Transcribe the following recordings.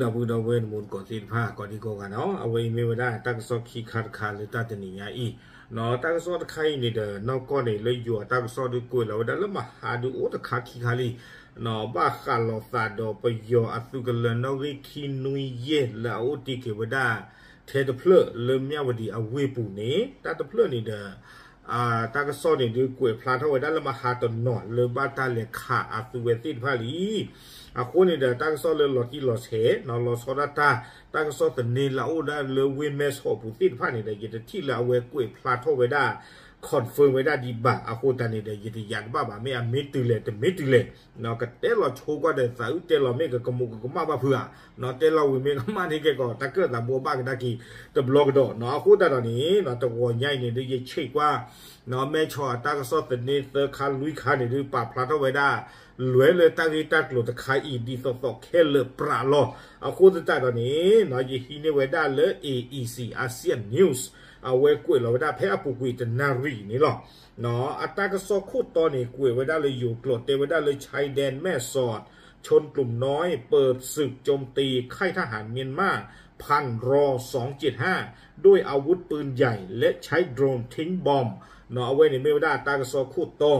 ဒီပုၢ်ဒီဝဲၢ်တံၤသကိးသ့ၣ်တဖၣ် ကိးဒံကိးဂၤနီၤ, အဝဲအံၤမ့ၢ်ဝဲဒၣ်တၢ်ကစီၣ်ခံခါတခါလၢတၢ်တနံၤညါအံၤ, တၢ်ကစီၣ်တခါအံၤန့ၣ်ဒီး နီၢ်ကီၢ်န့ၣ် လၢယိၤအတၢ်ကစီၣ်ဒုးကွဲးလီၤဝဲဒၣ်လၢမဟါဒုးအိၣ်တခါခံခါလံ, ဘၣ်ဃးလိာ်သးဒီးပယီၤအသုးကလၢၤနီၣ်ဂံၢ်ခံနွံယဲၢ်လၢအအိၣ်တ့ၢ်က့ၤဝဲဒၣ် ထဲတဖျၢၣ်လၢမၠၣ်ဝတံၤအဝ့ၢ်ပူၤန့ၣ် တၢ်တဖျၢၣ်န့ၣ်ဒီး တၢ်ကစီၣ်န့ၣ်ဒုးကွဲးဖျါထီၣ်ဝဲဒၣ်လၢမဟါတနီၤလၢဘၣ်တၢ်လဲၤခးအသုဝဲသ့ၣ်တဖၣ်လံ. အဃိန့ၣ်ဒီး တၢ်ကစီၣ်လၢလီၤတံၢ်လီၤဆဲး လီၤဆီဒၣ်တၢ် တၢ်ကစီၣ်သန့လၢအအိၣ်ဒၣ်လၢဝ့ၢ်မဲၢ်ဆီးပူၤသ့ၣ်တဖၣ်န့ၣ်ဒီး ယတထံၣ်လၢအဝဲကွဲးဖျါထီၣ်ဝဲဒၣ် confirm ဝဲဒၣ်ဒံးဘၣ်. အဃိသတးန့ၣ်ဒီး ယတယာ်တဘၣ်ဘၣ် မ့ၢ်အမ့ၢ်တုၤလဲၣ်တမ့ၢ်တုၤလဲၣ် ကတဲလီၤဆိကွၢ်ဒီးသးအုးတဲလီၤမ့ၢ်ကကမူးကကမၣ်ဘၣ်ဖုဧါ, တဲလီၤဝံၤမ့ၢ်ကမၣ်န့ၢ်ကဲကီး တၢ်ကၢၣ်သးဘိးဘၣ်ကဒါက့ၤတဘျီကဒီးနီၤ. အဃိသတးဒီးန့ၣ် တဂီၤညါအံၤန့ၣ်ဒုး ယဆ့ၣ်ကွၢ် မဲၢ်ဆီးအတၢ်ကစီၣ်သန့သၢခါလွံၢ်ခါန့ၣ်ဒုး ပာ်ဖျါထီၣ်ဝဲဒၣ် လွဲလၢတၢ်ဂ့ၢ်တၢ်ကျိၤတခါအံၤ ဒ်သိးသိးခဲလၢာ်ပြးလီၤ. အဃိသတးဒီးန့ၣ် ယဟံးန့ၢ်ဝဲဒၣ်လၢ A E C Asian News အဝဲကွဲးလီၤဝဲဒၣ်ဖဲအပူၤကွံာ်တနၣ်ရံၣ်အံၤန့ၣ်လီၤ. အတၢ်ကစီၣ်ခိၣ်တီန့ၣ် ကွဲးဝဲဒၣ်လၢယိၤကျိာ် တဲဝဲဒၣ်လၢ ชายแดนแม่สอด ชนกลุ่มน้อย เปิดศึกโจมตีค่ายทหารเมียนมา ผ่านรอ สองเจ็ดห้า ด้วยอาวุธปืนใหญ่ และใช้โดรนทิ้งบอม အဝဲန့ၣ်မ့ၢ်ဝဲဒၣ်တၢ်ကစီၣ်ခိၣ်တီ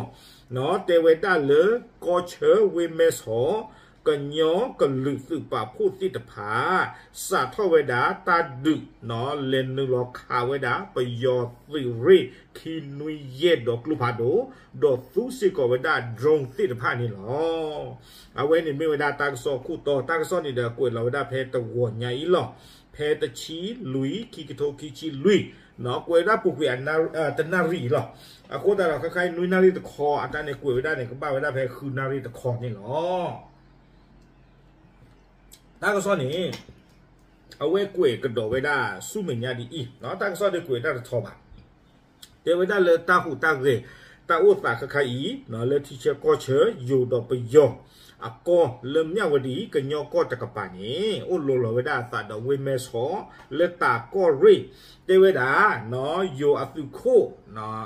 တဲဝဲဒၣ်လၢ ကီၢ်ဆၢဝ့ၢ်မဲၢ်ဆီး ကညီကလုာ်သုးပာ်ဖှိၣ်သ့ၣ်တဖၣ် စးထီၣ်ဝဲဒၣ်တၢ်ဒုး လဲၤနုာ်လီၤခးဝဲဒၣ် ပယီၤသုးရ့ၣ်ခံနွံယဲၢ်ဒီးကျိဖးဒိၣ် ဒီးသူစ့ၢ်ကီးဝဲဒၣ် drone သ့ၣ်တဖၣ်န့ၣ်လီၤ. အဝဲန့ၣ်မ့ၢ်ဝဲဒၣ်တၢ်ကစီၣ်ခိၣ်တီ တၢ်ကစီၣ်န့ၣ်ဒီးကွဲးလီၤဝဲဒၣ်ဖဲတဂီၤညါအံၤလီၤ. ဖဲတဆံလွံၢ် ခံကထိခံဆံလွံၢ် ကွဲးဝဲဒၣ်ပူၤကွံာ်တနၣ်ရံၣ်အံၤလီၤ. အဃိသတးဒီး ခဲခါအံၤ နွံနၣ်ရံၣ်တခီ အတၢ်န့ၣ်ကွဲးဝဲဒၣ်န့ၣ် ကဘၣ်ဝဲဒၣ်ဖဲဃုနၣ်ရံၣ်တခီန့ၣ်လီၤ. တၢ်ကစီၣ်န့ၣ် အဝဲကွဲးကဒီးဝဲဒၣ်ဆူမဲာ်ညါဒ်အံၤ, တၢ်ကစီၣ်ဒုးကွဲးတၢ်တထီဘၣ်. တဲဝဲဒၣ်လၢတၢ်ဟူးတၢ်ဂဲၤ တၢ်အိၣ်သးခဲခါအံၤ လၢထံဆၢကီၢ်ဆၢ ယိၤဒီးပယီၤ အကီၢ်လၢမၠၣ်ဝတံၤ ကညီကီၢ်တကပၤန့ၣ် အိၣ်လိၤလီၤဝဲဒၣ်အသးဒီးဝ့ၢ်မဲၢ်ဆီး လၢတၢ်ကီၢ်ရ့ၣ် တဲဝဲဒၣ် ယိၤအသုးခိၣ်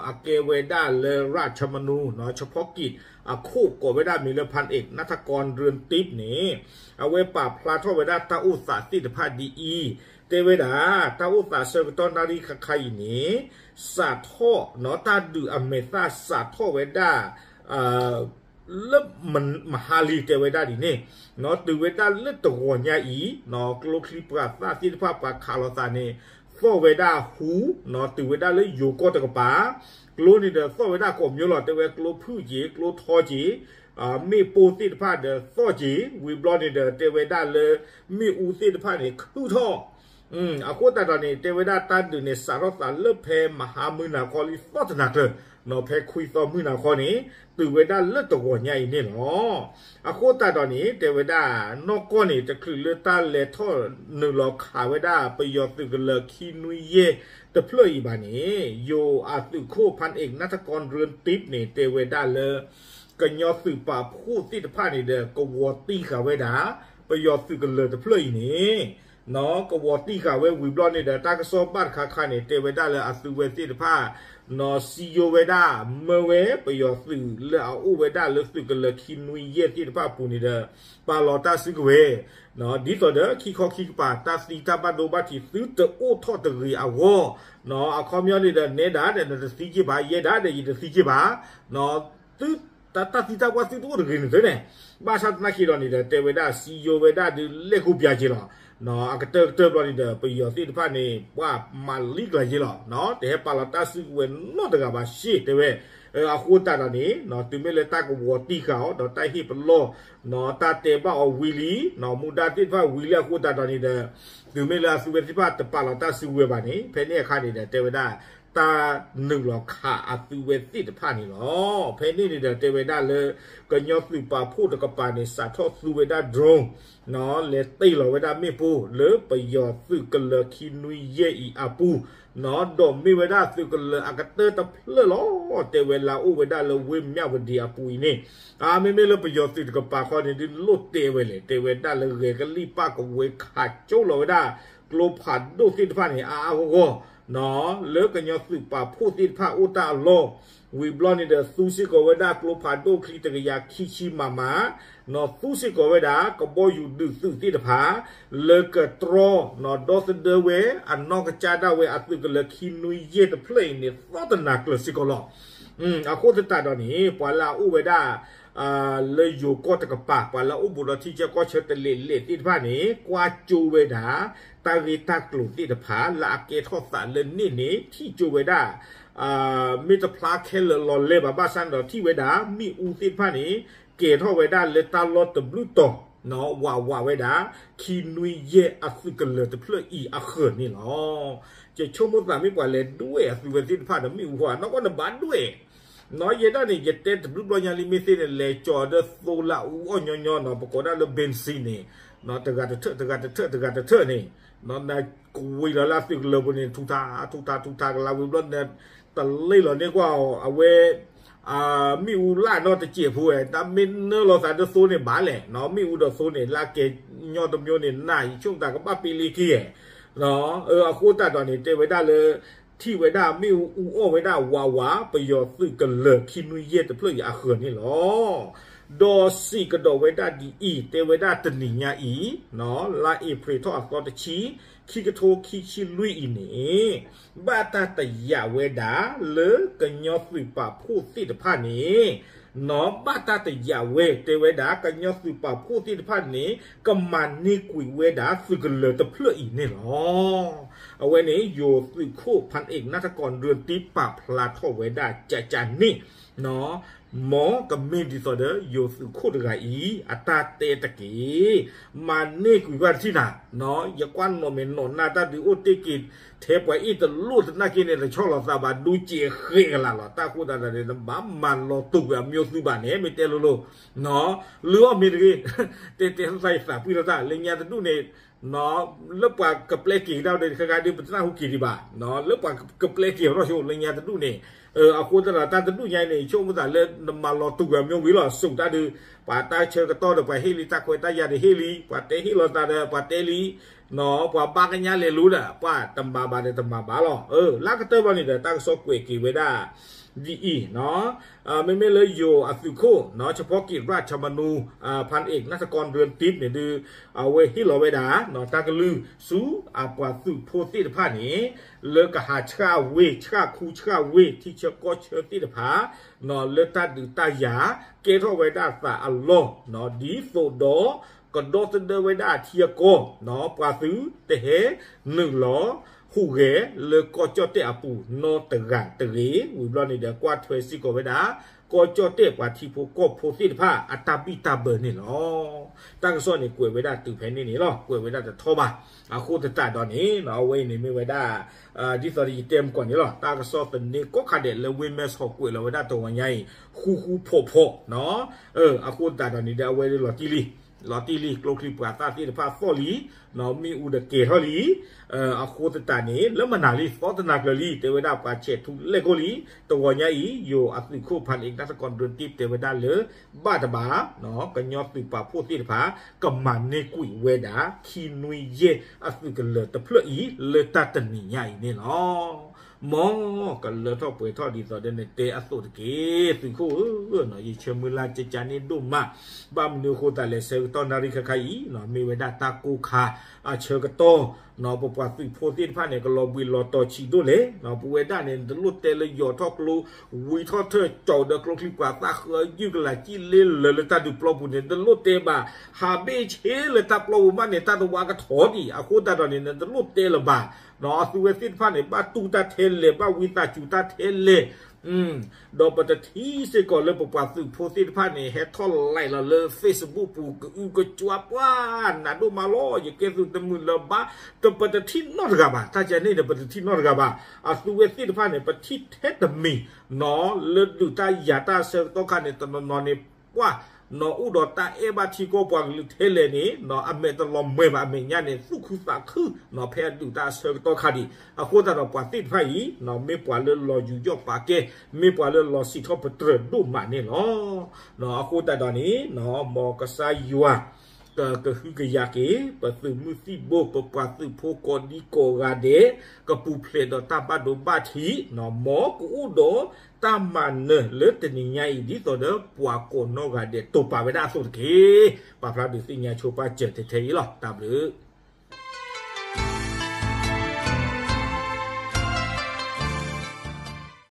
အကဲဝဲဒၣ်လၢ ရၣ်ခၠမနူ ဆဖီကံး အခိၣ်ကိးဝဲဒၣ်မံၤလၢ ဖၣ်အ့း နၣ်ထကီ ရၢၢ်တံးန့ၣ် အဝဲပာ်ဖျါထီၣ်ဝဲဒၣ်တၢ်အိၣ်သးသ့ၣ်တဖၣ်ဒ်အံၤ, တဲဝဲဒၣ် တၢ်အိၣ်သးဆၢကတီၢ်နၣ်ရံၣ်ခါခါအံၤန့ၣ် စးထီၣ် တၢ်ဒုးအမဲာ်သၣ်စးထီၣ်ဝဲဒၣ် လၢမဟါလံ တဲဝဲဒၣ်ဒ်န့ၣ်, တုၤဝဲဒၣ်လၢတဂီၤညါအံၤ ကျိချံပှၤသၣ်သ့ၣ်တဖၣ် ပှၤခးလိာ်သးန့ၣ် သီၣ်ဝဲဒၣ်ဟူ တုၤဝဲဒၣ်လၢယိၤကီၢ်တကပၤ, ကျိန့ၣ်ဒီးသီၣ်ဝဲဒၣ်ကိးမံၤလီၤ, တဲဝဲကျိဖုၣ်က့ၤ ကျိထီက့ၤ မ့ၣ်ပိၢ်သ့ၣ်တဖၣ်ဒီးသီၣ်က့ၤ, ဝံၤဘျီန့ၣ်ဒီး တဲဝဲဒၣ်လၢ မ့ၣ်အူသ့ၣ်တဖၣ်န့ၣ် ခုၣ်ထီၣ် အဃိသတးဒီးန့ၣ် တဲဝဲဒၣ်တၢ်ဒုးန့ၣ် စးထီၣ်သးလၢဖဲမဟါမုၢ်နၤခီလံသီၣ်တနၤကျၢၤ, ဖဲခွံသီမုၢ်နၤခီန့ၣ် တုၤဝဲဒၣ်လၢတဂီၤညါအံၤန့ၣ်လီၤ. အဃိသတးဒီးန့ၣ် တဲဝဲဒၣ် နီၢ်ကီၢ်န့ၣ် တချုးလၢတၢ်လဲၤထီၣ်နုာ်လီၤခးဝဲဒၣ် ပယီၤသုးကလၢၤခံနွံယဲၢ်တဖျၢၣ်အံၤဘၣ်န့ၣ် ယိၤအသုးခိၣ် ဖၣ်အ့း နၣ်ထကီ ရၢၢ်တံးန့ၣ် တဲဝဲဒၣ်လၢ ကညီသုးပာ်ဖှိၣ်သ့ၣ်တဖၣ်န့ၣ်ဒီး ကဝီၤတံၢ်ဃာ်ဝဲဒၣ် ပယီၤသုးကလၢၤတဖျၢၣ်အံၤန့ၣ် ကဝီၤတံၢ်ဃာ်ဝဲဝံၤဘျီန့ၣ်ဒီး တၢ်ကစီၣ်ဘၣ်တခါခါန့ၣ် တဲဝဲဒၣ်လၢအသုဝဲသ့ၣ်တဖၣ် စံယိဝဲဒၣ် မၢဝဲပယီၤသုးလၢအအိၣ်ဝဲဒၣ်လၢသုးကလၢၤခံနွံယဲၢ်သ့ၣ်တဖၣ်အပူၤန့ၣ်ဒီး ပာ်လီၤတၢ်စုကဝဲၤ ဒ်သိးဒီးခံခီခံကပၤ တၢ်သံတၢ်ဘၣ်ဒိဘၣ်ထံးသုတအိၣ်ထီၣ်တဂ့ၤအဂီၢ်, အခီပညီန့ၣ်ဒီး နဲဒၣ်ဒီးနတသံက့ၤဘၣ်, ယဲဒၣ်ဒီးယတသံက့ၤဘၣ်, သု တၢ်သံတၢ်ပှၢ်သုတအိၣ်တဂ့ၤန့ၣ်သ့န့ၣ်, ဘၣ်ဆၣ်သနာ်က့ဒီးန့ၣ်ဒီး တဲဝဲဒၣ်စံယိဝဲဒၣ်ဒုးလဲၣ်ကူပျၢ်က့ၤလီၤ. အကတၢၢ်ကတၢၢ်ဘျီန့ၣ်ဒီး ပယီၤသ့ၣ်တဖၣ်န့ၣ် ပှၤမၤလံကျၢၤက့ၤလီၤ, တဟဲပာ်လီၤတၢ်စုကဝဲၤနီတဂၤဘၣ်ရှ့ တဲဝဲ. အဃိသတးဒီးန့ၣ် တုၤမ့ၢ်လၢတၢ်ကဝီၤတံၢ်ဃာ်အီၤ ဒီးတၢ်ဟ့ၣ်ပလီၢ် တၢ်တဲဘၣ်အီၤဝံၤလံ, မူဒါသ့ၣ်တဖၣ်ဝံၤလံအဃိသတးဒီးန့ၣ်ဒီး တုၤမ့ၢ်လၢအသုဝဲသ့ၣ်တဖၣ်တပာ်လီၤတၢ်စုကဝဲၤဘၣ်န့ၣ် ဖဲန့ၣ်အခါန့ၣ်ဒီး တဲဝဲဒၣ် တၢ်နုာ်လီၤခးအသုဝဲသ့ၣ်တဖၣ်န့ၣ်လီၤ. ဖဲန့ၣ်န့ၣ်ဒီး တဲဝဲဒၣ်လၢ ကညီသုးပာ်ဖှိၣ်တကပၤန့ၣ် စးထီၣ်သူဝဲဒၣ် drone လဲၤတ့ၢ်လီၤဝဲဒၣ်မ့ၣ်ပိၢ်လၢပယီၤသုးကလၢၤခံနွံယဲၢ်အံၤအပူၤ, ဒီးမ့ၢ်ဝဲဒၣ်သုးကလၢၤအကတၢၢ်တဖျၢၣ်လီၤ. တဲဝဲလၢအိၣ်ဝဲဒၣ်လၢဝ့ၢ်မၠၣ်ဝတံၤအပူၤအံၤန့ၣ်, အါ မ့မ့ၢ်လၢပယီၤသုးတကပၤခီန့ၣ် ဒုးလိၣ်တဲဝဲလဲၣ်, တဲဝဲဒၣ်လၢဂဲၤကလံၣ်ပၣ်ကဝဲၤခးကၠိလီၤဝဲဒၣ် ကျိဖးဒိၣ်သ့ၣ်တဖၣ်န့ၣ် အါအါဂီၢ်ဂီၢ် လၢကညီသုးပာ်ဖှိၣ်သ့ၣ်တဖၣ်အိၣ်တၢ်အလီၢ် ဝံၤဘျီန့ၣ်ဒီး သူစ့ၢ်ကီးဝဲဒၣ်ကျိဖးဒိၣ်ချံတကယၤခံဆံမးမး, နီၢ် သူစ့ၢ်ကီးဝဲဒၣ် ကဘီယူၤဒုးသုးသ့ၣ်တဖၣ် လၢကတြီ နီၢ်ဒီသဒၢဝဲ အနီၢ်ကစၢ်ဒၣ်ဝဲအသုးကလၢၤခံနွံယဲၢ်တဖျၢၣ်အံၤန့ၣ် သီၣ်တနၤကျၢၤစ့ၢ်ကီးလီၤ. အဃိသတးဒီးန့ၣ် ပှၤလၢအအိၣ်ဝဲဒၣ် လၢယိၤကီၢ်တကပၤ ပှၤလၢအအိၣ်ဘူးဒီးထံဆၢကီၢ်ဆၢတလဲၤလဲၤသ့ၣ်တဖၣ်န့ၣ် ကွၢ်ကၠိဝဲဒၣ် တၢ်ဂ့ၢ်တၢ်ကျိၤသ့ၣ်တဖၣ် လၢအကဲထီၣ်သးလၢန့ၣ်န့ၣ် ထံၣ်ကၠိဝဲဒၣ် မ့ၢ်တဖျါခဲလၢာ်လီၤလဲၤဘၣ် ဘၣ်ဆၣ်န့ၣ်ဒီး ထံၣ်ဝဲဒၣ် မ့ၣ်အူသ့ၣ်တဖၣ်န့ၣ် ကဲၤထီၣ်ဝဲဒၣ်လၢတၢ်လီၢ်တဘျုးတီၤ နီၢ် ဝးဝးဝဲဒၣ် ခံနွံယဲၢ်အသုးကလၢၤတဖျၢၣ်အံၤအဃၢၤန့ၣ်လီၤ. ယဆိကမိၣ်သးမ့ၢ်ပှၤလဲၤဒွဲၣ်အသုးဝဲသ့ၣ်တဖၣ်ဒီး မ့ၣ်အူဃီ နီၢ်ကီၢ်န့ၣ်ဘၣ်ဒွဲၣ် နီၢ် ယဲဒၣ်န့ၣ် ယတဲတဘျုးဘျီညါလံ မ့ၢ်သ့ၣ်န့ၣ် လဲၤကၠီၤဒီးသိလၢအူအီၣ်ညီညီနီၢ် ပကိးဒၣ်လၢ ဘ့ၣ်စံန့ၣ် နီၢ် တဂၤတထၢၣ် တဂၤတထၢၣ် တဂၤတထၢၣ်န့ၣ် နီၢ် နကွံာ်လီၤလၢအသုးကလၢၤပူၤန့ၣ် ထူးထး ထူးထး ထူးထးကလါဝံၤဘျီန့ၣ် တလ့ၢ်လီၤန့ၢ်ကွၢ်အီၤ အဝဲ မ့ၣ်အူလၢနီၢ်တစဲးဖိဝဲ တၢ်မ့ၢ်နၢလီၤသးဒီးသိန့ၣ်ဘၣ်လဲၣ် နီၢ် မ့ၣ်အူဒီးသိန့ၣ် လၢကဲၤညီတမျိုးန့ၣ် နၢ် ယဆိကမိၣ်သးကဘၣ်ပ့လ့က့ၤ အဃိသတးဒီးန့ၣ် တဲဝဲဒၣ်လၢ ထံၣ်ဝဲဒၣ်မ့ၣ်အူအူအီၣ်ဝဲဒၣ်ဝးဝး ပယီၤသုးကလၢၤခံနွံယဲၢ်တဖျၢၣ်အံၤအဃၢၤန့ၣ်လီၤ. ဒီးစံးကဒီးဝဲဒၣ်ဒ်အံၤ တဲဝဲဒၣ်တနံၤညါအံၤ နီၢ် လါအ့ဖြ့ၣ်ထီၣ်အသီတဆံ ခံကထိခံဆံလွံၢ်အံၤန့ၣ် ဘၣ်တၢ်တယာ်ဝဲဒၣ်လၢ ကညီသုးပာ်ဖှိၣ်သ့ၣ်တဖၣ်န့ၣ် နီၢ် ဘၣ်တၢ်တယာ်ဝဲ တဲဝဲဒၣ် ကညီသုးပာ်ဖှိၣ်သ့ၣ်တဖၣ်န့ၣ် ကမၤန့ၢ်ကွံာ်ဝဲဒၣ်သုးကလၢၤတဖျၢၣ်အံၤန့ၣ်လီၤ. အဝဲန့ၣ် ယိၤသုးခိၣ် ဖၣ်အ့ၣ် နၢ်ထကီၢ် ဒြၢတံ ပာ်ဖျါထီၣ်ဝဲဒၣ်ကကန့ၣ် နီၢ် မ်ကမ့ၢ်ဒ်သိးဒီး ယိၤသုးခိၣ်တဂၤအံၤ အတၢ်တဲတက့ၢ်. မၤန့ၢ်ကွံာ်ဘၣ်တထံၣ်နၤ နီၢ် ယကွၢ်နီၣ်မဲာ်နီၣ်နါတၢ်ဒုးအိၣ်တ့ၢ်က့ၤ ထဲပှၤအ့ၣ်တလိၣ်သနာ်က့န့ၣ် တဆီၣ်လီၤသးဘၣ် ဒူကဲးဃဲးကလာ်လီၤ. တၢ်ဃိသတးဒီးန့ၣ် နဘၣ်မၤလီၤတူာ်ကွံာ်အမျိုးသုးဘၣ်န့ၣ် မ့ၢ်တဲလိၤလိၤ နီၢ် လုၢ်အီၣ်မ့ၢ်တဂ့ၤ တဲတဲသးသးပှံၢ်ထီၣ်တၢ် လၢညါတဒူၣ်န့ၣ် နီၢ် လၢပှၤကပျဲက့ၤကဒါဒီး ခဲခါဒုး ပတနၢ်ဟူက့ၤဒံးဘၣ် နီၢ် လၢပှၤကပျဲက့ၤအီၤထီၣ်ဆိ လၢညါတဒူၣ်န့ၣ် အဃိသတးဒီး တၢ်တဒူၣ်ညါန့ၣ် ဆိကမိၣ်သးလၢ နမၤလီၤတူာ်ကွံာ်အမျိုးဝံၤလီၤ စူးတၢ်ဒုး ပှၤတၢ်ဆၢကတီၢ်ဒီး ပှၤဟ့ၣ်လံတၢ်ခွဲးတၢ်ယာ်ဒီးဟ့ၣ်လံ ပှၤတဲဟ့ၣ်လီၤသးဒီး ပှၤတဲလံ နီၢ် ပှၤဘၣ်ကညါလဲၤလူဒီး ပှၤတမၤဘၣ်ဒီးတမၤဘၣ်လီၤ. လၢကတၢၢ်ဘၣ်န့ၣ်ဒီး တၢ်ကစီၣ်ကွဲးက့ၤဝဲဒၣ် ဒ်အံၤ နီၢ် မ့မ့ၢ်လၢယိၤအသုးခိၣ် နီၢ် เฉพาะกิจราชมนู ဖၣ်အ့ၣ် နၢ်ထကီၢ် ဒြၢတံ န့ၣ်ဒုး အဝဲဟ့ၣ်လီၤဝဲဒၣ် နီၢ် တၢ်ကလုၢ်ဆူ အပှၤသုးဖိသ့ၣ်တဖၣ်န့ၣ် လၢကဟးဆှၣ်ဝ့ၢ် ဆှၣ်ခူဆှၣ်ဝ့ၢ် ထံဆၢကီၢ်ဆၢသ့ၣ်တဖၣ် နီၢ် လၢတၢ်ဒုးတၢ်ယၤ ကဲထီၣ်ဝဲဒၣ်သးအလီၢ် နီၢ် ဒ်သိးဒီး ကဒီသဒၢဝဲဒၣ်အထံအကီၢ် နီၢ် ပှၤသုးတဟဲနုာ်လီၤဟူးဂဲၤလၢကီၢ်ကၠီၣ်တဲၣ်အပူၤ နီတဂၤတဂ့ၤ ဝံၤဘျီန့ၣ်ဒီး ကွၢ်ထွဲစ့ၢ်ကီးဝဲဒၣ် ကီၢ်ကၠီၣ်တဲၣ်ပှၤထံဖိကီၢ်ဖိသ့ၣ်တဖၣ် အတၢ်ဘံၣ်တၢ်ဘၢန့ၣ်လီၤ. တၢ်ကစီၣ်န့ၣ် ကွဲးဝဲဒၣ်တုၤဖဲန့ၣ်န့ၣ်လီၤ. ကွဲးဝဲဒၣ်တထီဘၣ်. အဃိသတးဒီးန့ၣ် အဝဲအံၤန့ၣ်မ့ၢ်ဝဲဒၣ် ဒ်သိးယတဲမုၢ်ကီၢ်န့ၣ်လီၤ. တၢ်ကစီၣ်သန့ကိးခါဒဲးလၢ ဝ့ၢ်မဲၢ်ဆီး ကွဲးလီၤဝဲဒၣ်တဂီၤညါအံၤ ဃူဃူဖိးဖိး နီၢ် အဃိသတးဒီးန့ၣ်ဒီး အဝဲလီၤတံၢ်လံ လီၤတံၢ်လံ ကျိချံပှၤသၣ်သ့ၣ်တဖၣ်သီၣ်လံ နီၢ် မ့ၣ်အူဒီးကဲၤထီၣ်လံ အဃိသတးန့ၣ် လၢမနုၤလံ သီတနၤကျၢၤလံ တဲဝဲဒၣ်ပှၤဆဲးထူလဲၣ်ကိၢ်လံ တဂီၤညါအံၤ ယိၤအသုးခိၣ် ဖၣ်အ့ၣ် နၢ်ထကီၢ် ဒြၢတံ တဲဝဲဒၣ်လၢ ဘၣ်တဘၣ် နီၢ် ကညီသုးပာ်ဖှိၣ်သ့ၣ်တဖၣ် ကမၤန့ၢ်ကွံာ်ဝဲဒၣ် ခံနွံယဲၢ်အသုးကလၢၤတဖျၢၣ်အံၤ လၢတၢ်တနံၤညါအံၤန့ၣ်လီၤ. မ်ကလၢထီၣ်ပှဲၤထီၣ်ဒ်သိးဒီးနတဲအသိးတက့ၢ် သုးခိၣ်ဧၢ, နီၢ် ယဆၢမုၢ်လၢ်ကကန့ၣ်ဒိၣ်မး, ဘၣ်မနုၤအဃိသတးလဲၣ် ဆၢကတီၢ်နၣ်ရံၣ်ခါခါအံၤ နီၢ် မ့ၢ်ဝဲဒၣ်တၢ်ကိၢ်ခါအဆၢကတီၢ် နီၢ် ပပှၤသုးဖိသ့ၣ်တဖၣ်န့ၣ် ကလီၤဘှံးလီၤတီၤဆံးဒိၣ်လဲၣ်, နီၢ် ပဝဲဒၣ်န့ၣ် နတလိၣ်တဲလၢယီၤထီၣ်ကျိ ဝံထီၣ်ထၢၣ်ကၠီၤဒီးကျိချံပှၤသၣ်ဃၢယုၢ်ကလာ်ကံၣ်လ့လၢာ်လၢတၢ်ဒုးပျီပူၤန့ၣ် နတလိၣ်တဲဘၣ်, ဟးဘ့ၣ်ဆ့လၢတၢ်ပျီပူၤမးန့ၣ် တၢ်တဝါကထီၣ်ဒံး, အဃိသတးဒီးန့ၣ် နတလိၣ်တဲလၢၤဘၣ်, နီၢ် အသုဝဲသ့ၣ်တဖၣ်န့ၣ် ဘၣ်တူၢ်တၢ်ထဲလဲၣ် ဘၣ်ဝံသးစူၤတၢ်ထဲလဲၣ် ဒီးပတထံၣ်စ့ၢ်ကီးလၢပပှၤသုးဖိသ့ၣ်တဖၣ်န့ၣ် ဟဲထီၣ်လဲၤလီၤလၢ Facebook ပူၤ ကအုကကွၢ်ပှၢ်နးဒိၣ်မးလီၤ, ယကဲသုးတမုာ်လၢၤဘၣ်, တပတထံၣ်နီတဂၤဘၣ်, တၢ်ကန့ၣ်န့ၣ် ပတထံၣ်နီတဂၤဘၣ်, အသုဝဲသ့ၣ်တဖၣ်န့ၣ် ပထံၣ်ထဲတမံၤ နီၢ် လၢဒုးတၢ်ယၤတၢ်ဆၢကတီၢ်ခါန့ၣ် တနီၤနီၤန့ၣ် ပှၢ် နီၢ် အိၣ်ဒီးတၢ်အဲၣ်ဘၣ်ထံကီၢ်ပှၤကလုာ်ထဲလဲၣ်န့ၣ် နီၢ် အမဲာ်တလီၤမှဲဘၣ် အမဲာ်ညါန့ၣ် သူၣ်ခုသးခု နီၢ် ဖဲအဒုးတၢ်ဆၢကတီၢ်ခါဒံး, အဃိသတးဒီးပှၤသ့ၣ်တဖၣ်အံၤ နီၢ် မ့ၢ်ပှၤလၢလီၤယူးယီၣ်ပာ်ကဲ, မ့ၢ်ပှၤလၢလီၤစံးထီၣ်ပတြၢၤဒိၣ်မးန့ၣ်လီၤ. နီၢ် အဃိသတးဒီးန့ၣ် နီၢ် မ်ကစၢ်ယွၤ ကကဟုကယာ်က့ၤ ပသုးမုၢ်သံၣ်ဘိ ပပှၤသုးဖိကိးဒံကိးဂၤဒဲး ကပူၤဖျဲးဒီးတၢ်ဘၣ်ဒိဘၣ်ထံး, မ်ကအိၣ်ဒီးတၢ်မၤနၢၤလၢတနံၤညါအံၤ ဒ်သိးဒီးပှၤကိးနီၢ်ဂၤဒဲး တိာ်ပာ်ဝဲဒၣ်အသိးတက့ၢ်. ပာ်ဖျါဒုးသ့ၣ်ညါဆိပာ်စၢၤထဲထဲအံၤလီၤ. တၢ်ဘျုး